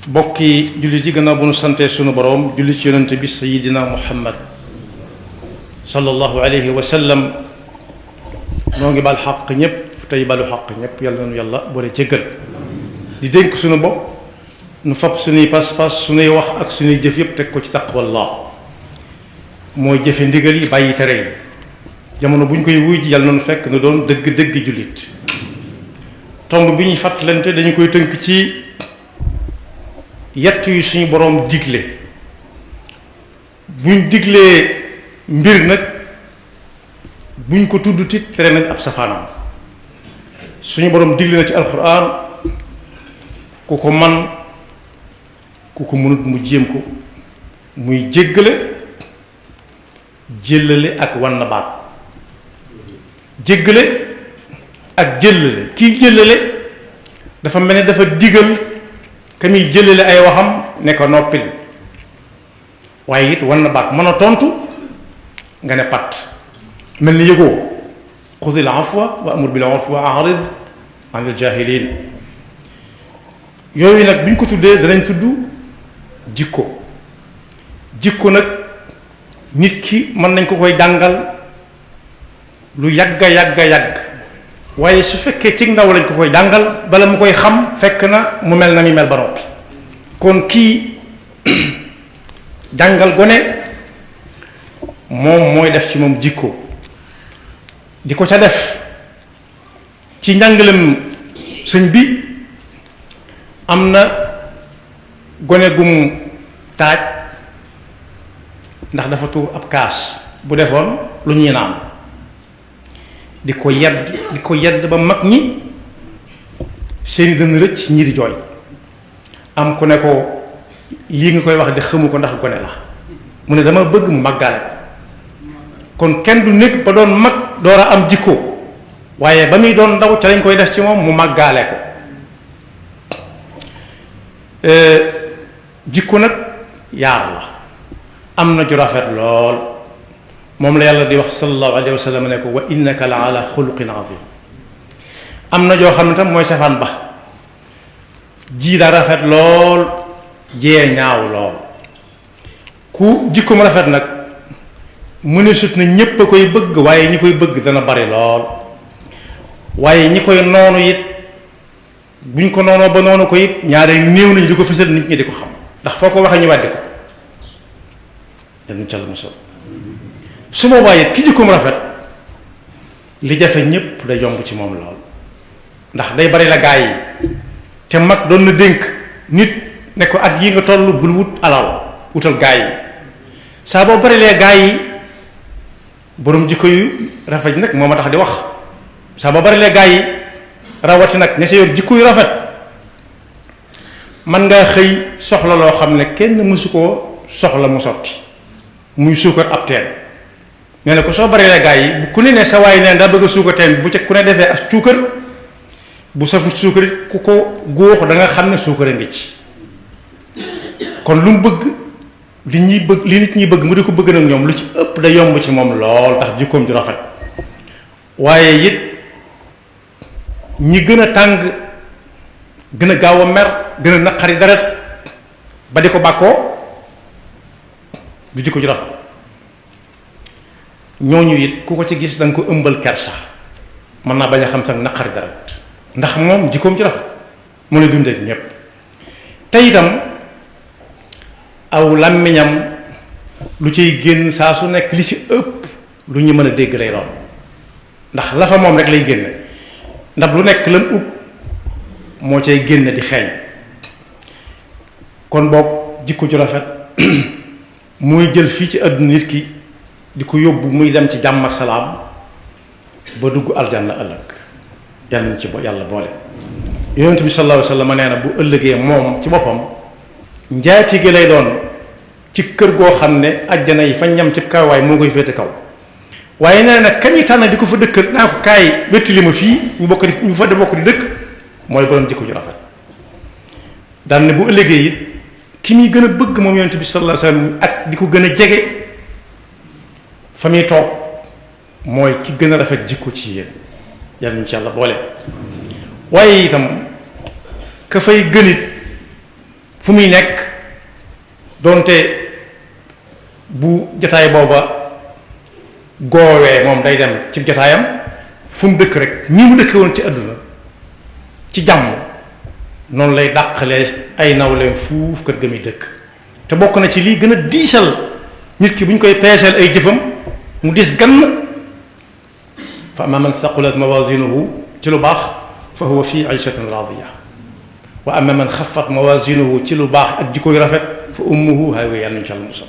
bokki jullit yi gannaaw bu nu santee sunu boroom julli ci yonente bi sayidina muhammad sallallahu alayhi wa sallam noo ngi bal xaq ñépp tey balu xaq ñépp yàlla nanu yàlla boole jéggal di dénk sunu bopp nu fab sunuy pas-pas sunuy wax ak sunuy jëf yépp teg ko ci taqwallah mooy jëfe ndigal yi bàyyi tere yi jamono bu ñu koy wuy ji yàlla nanu fekk nu doon dëgg-dëgg jullit tomb bi ñuy fàttalante dañu koy tënk ci yett yu suñu boroom digle buñ diglee mbir nag buñ ko tudd tit tere nañ ab safaanam suñu boroom digle na ci alxuraan ku ko man ku ko mënut mu jéem ko muy jéggale jéllale ak wan na baat jéggale ak jéllale kiy jéllale dafa mel ni dafa digal ka muy jëlale ay waxam ne ko noppil waaye it wan na baat mën a tontu nga ne pat mel ni yëgoo xudil afwa wa amur bil urfi wa a'rid anil jahilin yooyu nag bi ñu ko tuddee danañ tudd jikko nag nit ki mën nañ ko koy jàngal lu yàgga yàgg waaye su fekkee ci ndaw lañ ko koy jàngal bala mu koy xam fekk na mu mel na mi mel ba noppi kon kii jàngal gone moom mooy def ci moom jikko di ko ca def ci njàngalem sëñ bi am na gone gum taaj ndax dafa tuur ab kaas bu defoon lu ñuy naan di ko yedd ba mag ñi seeni dënn rëcc ñii di jooy am ku ne ko lii nga koy wax de xamu ko ndax gone la mu ne dama bëgg mu màggaale ko kon kenn du nekk ba doon mag door a am jikko waaye ba muy doon ndaw ca lañ koy def ci moom mu màggaale ko jikko nag yaar la am na ju rafet lool moom la yàlla di wax sallallahu alayhi wa sallam ne ko wa innaka la ala xuluqin azim am na joo xam ne tam mooy safaan ba ji daa rafet lool jee ñaaw lool ku jikko mu rafet nag mëne sut na ñépp a koy bëgg waaye ñi koy bëgg dana bari lool waaye ñi koy noonu it buñ ko noonoo ba noonu ko it ñaare néew nañu di ko fësal nit ñi di ko xam ndax foo ko waxee ñu wàddi ko dañu cal musal su boobaa it ki jikkoom rafet li jafe ñépp day yomb ci moom lool ndax day bari la gaa yi te mag doon na dénk nit ne ko at yi nga toll bul wut alal wutal gaa yi saa boo bari lee gaa yi boroom jikko yu rafet yi nag moo ma tax di wax saa boo bari lee gaa yi rawati nag ña sa yor jikko yu rafet man ngaa xëy soxla loo xam ne kenn mësu koo soxla mu sotti muy suukar ab teen nee na ko soo bari la gaa yi bu ku ne sa waay neen daa bëgg a suukar teen bu ca ku ne defee as suukar bu safut suukar it ku ko góox da nga xam ne suukar a ngi ci kon lu mu bëgg li nit ñi bëgg mu di ko bëgg nag ñoom lu ci ëpp da yomb ci moom lool ndax jikkoom ju rafet waaye it ñi gën a tàng gën a gaaw a mer gën a naqari deret ba di ko bàkkoo du jikko ju rafet ñooñu it ku ko ci gis da nga ko ëmbal kersa mën naa bañ a xam sax naqari deret ndax moom jikkoom ci rafet mu ne dundeek ñépp te itam aw làmmiñam lu ciy génn saa su nekk li ci ëpp lu ñu mën a dégg lay doon ndax la fa moom rek lay génne ndax lu nekk lam ub moo cay génn di xeeñ kon boog jikko ju rafet mooy jël fii ci àdduna nit ki di ko yóbbu muy dem ci jàmm ak salaam ba dugg aljanna ëllëg yàlla nañ ci yàlla boole yonent bi sallallahu alayhi wa sallam nee na bu ëllëgee moom ci boppam njaatige lay doon ci kër goo xam ne ajjana yi fa ñam ci kawaay moo koy féete kaw waaye nee na kañuy tànn di ko fa dëkkal naa ko kaay wettili ma fii ñu fa bokk di dëkk mooy borom jikko ju rafet daan ne bu ëllëgee it ki muy gën a bëgg moom yonent bi sallallahu alayhi wa sallam ak di ko gën a jege fa muy toog mooy ki gën a rafet jikko ci yéen yàlla ñu ci yàlla boole waaye itam ka fay gënit fu muy nekk donte bu jataay booba goowee moom day dem ci jataayam fu mu dëkk rek ñi mu dëkke woon ci àdduna ci jàmm noonu lay dàqalee ay nawleen fuuf kër ga muy dëkk te bokk na ci lii gën a diisal nit ki bu ñu koy peeseel ay jëfam mu dis gann fa amma man saqulat mawazinuhu ci lu baax fa huwa fi ayshatin radiya wa amma man xafat mawazinuhu ci lu baax ak jikko yu rafet fa ummuhu hawiya yàlla nañu ci Yàlla musal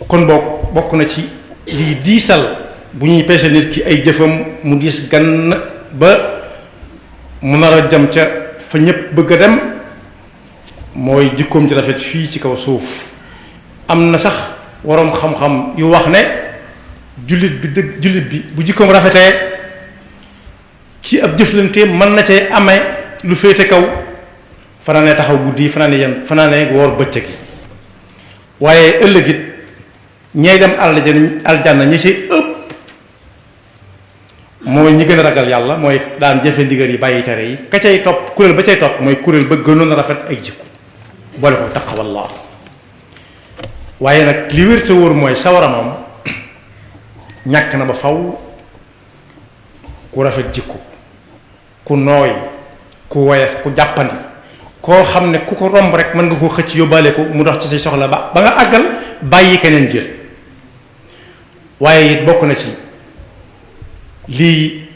kon bokk na ci lii diisal bu ñuy peeseel nit ki ay jëfam mu dis gann ba mu nar a jëm ca fa ñëpp bëgg a dem mooy jikkoom ci rafet fii ci kaw suuf am na sax waroom xam-xam yu wax ne jullit bi bu jikkoom rafetee ci ab jëflante mën na cay amee lu féete kaw fanaane taxaw guddi yi fanaane woor bëccëg yi waaye ëllëg it ñay dem aljanna ñi ci ëpp mooy ñi gën a ragal yàlla mooy daan jëfe ndigal yi bàyyi tere yi ka cay topp kuréel ba cay topp mooy kuréel ba gënoon a rafet ay jikko boole ko taqwallah waaye nag li wér te wóor mooy sawara moom ñàkk na ba faw ku rafet jikko ku nooy ku woyof ku jàppandi koo xam ne ku ko romb rek mën nga koo xëcc yóbbaale ko mu dox ci say soxla ba nga àggal bàyyi keneen jël waaye it bokk na ci lii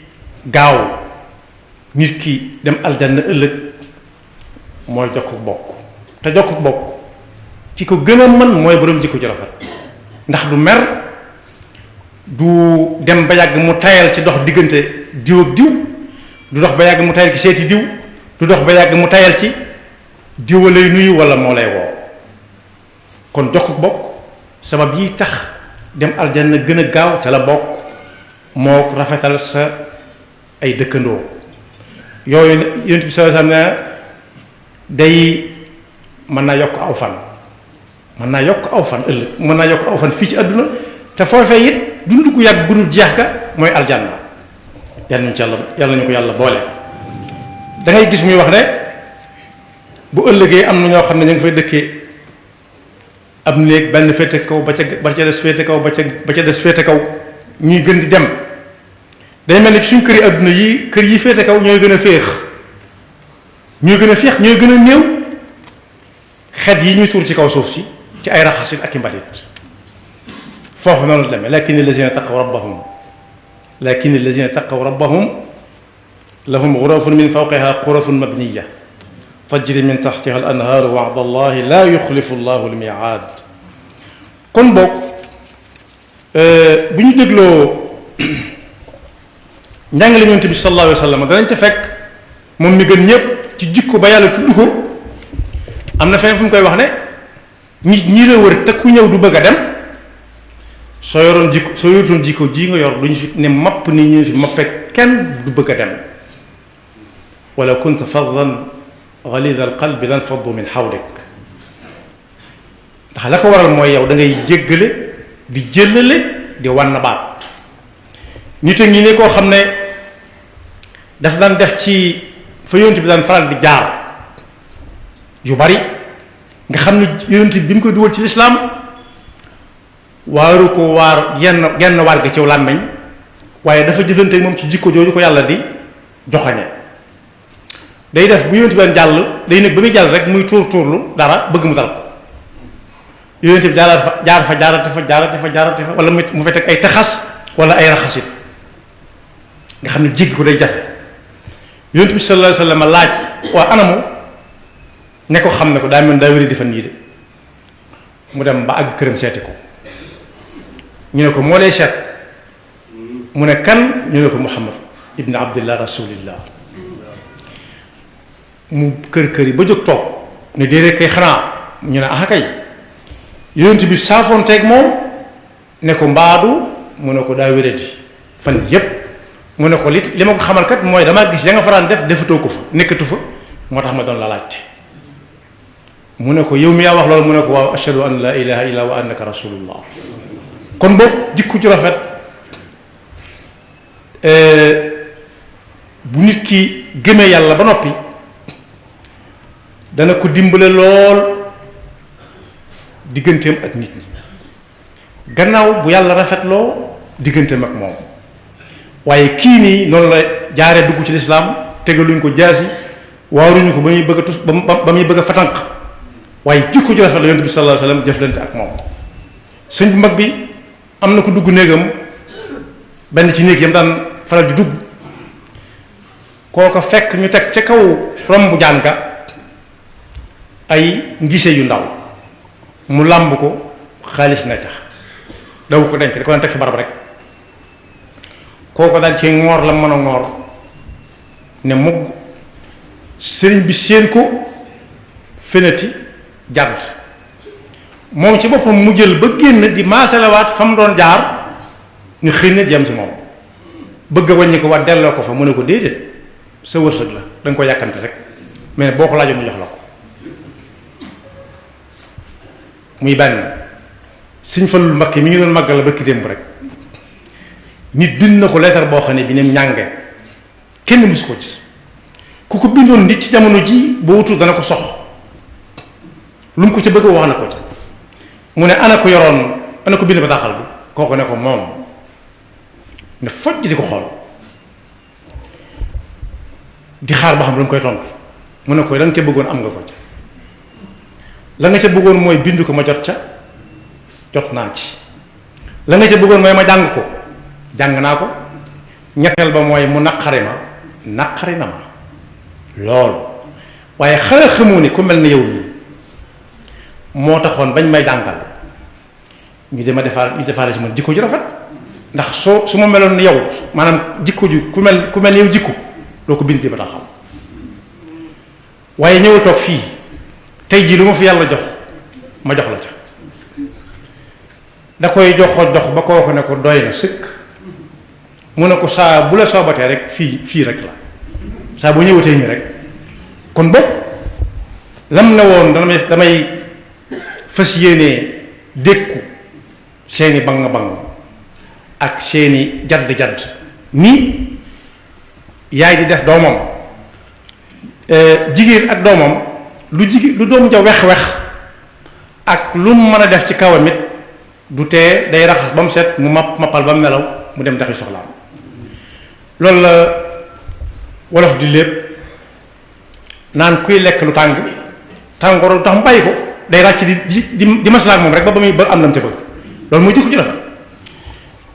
gaaw nit ki dem aljanna ëllëg mooy jokk bokk te jokk bokk ki ko gën a mën mooy borom jikko ci rafet ndax du mer du dem ba yàgg mu tayal ci dox diggante diw ak diw du dox ba yàgg mu tayal ci seeti diw du dox ba yàgg mu tayal ci diw lay nuyu wala moo lay woo kon jokk bokk sabab yi tax dem aljanna gën a gaaw ca la bokk moo rafetal sa ay dëkkandoo yooyu Yonent bi sallallahu alayhi wasallam day mën naa yokk aw fan mën naa yokk aw fan ëllëg mën naa yokk aw fan fii ci àdduna te foofee it dund gu yàgg gudul jeex ga mooy aljanna yàlla ñu ci yàlla ñu ko yàlla boole da ngay gis muy wax ne bu ëllëgee am na ñoo xam ne ñu ngi fay dëkkee ab néeg benn féete kaw ba ca des féete kaw ba ca des féete kaw ñuy gën di dem day mel ni suñ kër yi àdduna yi kër yi féete kaw ñooy gën a féex ñooy gën a néew xet yi ñuy tuur ci kaw suuf si ci ay raxasit ak i mbalit foofu noonu la demee lakin allazina taqaw rabbahum lahum ghurafun min fawqiha ghurafun mabniya tajri min tahtiha al anhaaru wa'da allahi la yuxlifu allahu al mi'aad kon boog bu ñu dégloo njàngale Yonent bi sallallahu alayhi wa sallam danañ ca fekk moom mi gën ñëpp ci jikko ba yàlla tudd ko am na fenn fu mu koy wax ne nit ñi la wër te ku ñëw du bëgg a dem soo yorutoon jikko ji nga yor duñu fi ne mapp ni ñu fi mappe kenn du bëgg a dem wala kunta faddan ghalidha al qalbi lan faddu min hawlik ndax la ko waral mooy yow da ngay jéggale di jëllale di wann baat nit a ngi ne koo xam ne daf daan def ci fa Yonent bi daan faral di jaar yu bari nga xam ne Yonent bi mu koy dugal ci lislaam waaru ko waar genn waar ga ci làmmiñ waaye dafa jëfante moom ci jikko jooju ko yàlla di joxañe day def bu Yonent bi daan jàll day nekk ba muy jàll rek muy tuurlu dara bëgg mu dal ko Yonent bi jaarate fa wala mu fay teg ay taxas wala ay raxasit nga xam ne jéggi ko day jafe Yonent bi sallallahu alayhi wa sallam laaj waa anamu ne ko xam ne ko daa mel daa wéri di fan yii de mu dem ba àgg këram seeti ko ñu ne ko moo lay seet mu ne kan ñu ne ko Muhammad ibn Abdillah rasulillah mu kër yi ba jóg toog ne déedéet kay xanaa ñu ne ah kay Yonent bi saafoonteeg moom ne ko mbaadu mu ne ko daa wéradi fan yépp mu ne ko li ma ko xamal kat mooy damaa gis ya nga faraan def defatoo ko fa nekkatu fa moo tax ma doon la laajte mu ne ko yow mi yaa wax loolu mu ne ko waaw ashhadu an la ilaha illa wa annaka rasulullah kon boobu jikko ju rafet bu nit ki gëmee yàlla ba noppi dana ko dimbale lool digganteem ak nit ñi gannaaw bu yàlla rafetloo digganteem ak moom waaye kii nii noonu la jaaree dugg ci lislaam tegaluñ ko jaasi waaruñu ko ba muy bëgg a tus ba muy bëgg a fatanq waaye jikko ju rafet la yonent bi sallallahu alayhi wasallam jëflante ak moom sëñ bu mag bi am na ko dugg néegam benn ci néeg yam daan faral di dugg kooko fekk ñu teg ca kaw romb jànga ay ngise yu ndaw mu làmb ko xaalis na tax daw ko denc da ko daan teg fi barab rek kooko daal ci ngoor la mën a ngoor ne mugg sëriñ bi séen ko feneti jàdd moom ci boppam mu jël ba génn di maasalawaat fa mu doon jaar ñu xëy na jëm si moom bëgg a wàññi ko waat delloo ko fa mu ne ko déedéet sa wërsëg la da nga ko yàkkante rek mais boo ko laajoon mu jox la ko muy benn Sëñ Fallu Mbakke mi ngi doon màggal la bëkki démb rek nit bind na ko leetar boo xam ne bi ne ñànge kenn musu ko ci ku ko bindoon nit ci jamono ji boo wutul dana ko sox lu mu ko ca bëgg wax na ko ca mu ne ana ko yoroon ana ko bind bataaxal bi kooku ne ko moom ne fojj di ko xool di xaar ba xam lu mu koy tontu mu ne ko la nga ca bëggoon am nga ko ca la nga ca bëggoon mooy bind ko ma jot ca jot naa ci la nga ca bëggoon mooy ma jàng ko jàng naa ko ñetteel ba mooy mu naqari na ma loolu waaye xale xamoo ne ku mel ne yow nii moo taxoon bañ may jàngal ñu defaale si man jikko ju rafet ndax su ma meloon ni yow maanaam jikko ju ku mel ni yow jikko doo ko bind di ba taxaw waaye ñëwal toog fii tey jii lu ma fi yàlla jox ma jox la ca da koy jox ba kooku ne ko doy na sëkk mu ne ko saa bu la soobatee rek fii rek la saa bu ñëwatee ñi rek kon boog lam ne woon damay fas yéenee dékku seeni bang ak seeni jadd ni yaay di def doomam jigéen ak doomam lu doom ja wex ak lu mu mën a def ci kawam it du tee day raxas ba mu set mu mappal ba mu nelaw mu dem taxi soxlaam loolu la wolof di lépp naan kuy lekk lu tàngoor lu tax mu bàyyi ko day ràcc di maslaak moom rek ba muy ba am lam ca bëgg loolu mooy jikko ci rafet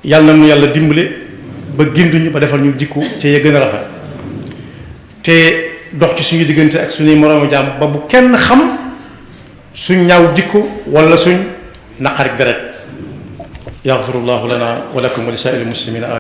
yàlla na nu yàlla dimbale ba ginduñu ba defal ñu jikko ci ya gën a rafet te dox ci suñu diggante ak suñuy moroomu jaam ba bu kenn xam suñ ñaaw jikko wala suñ naqarik deret yaxfirullahu lana wa lakum wa li saa'iril muslimina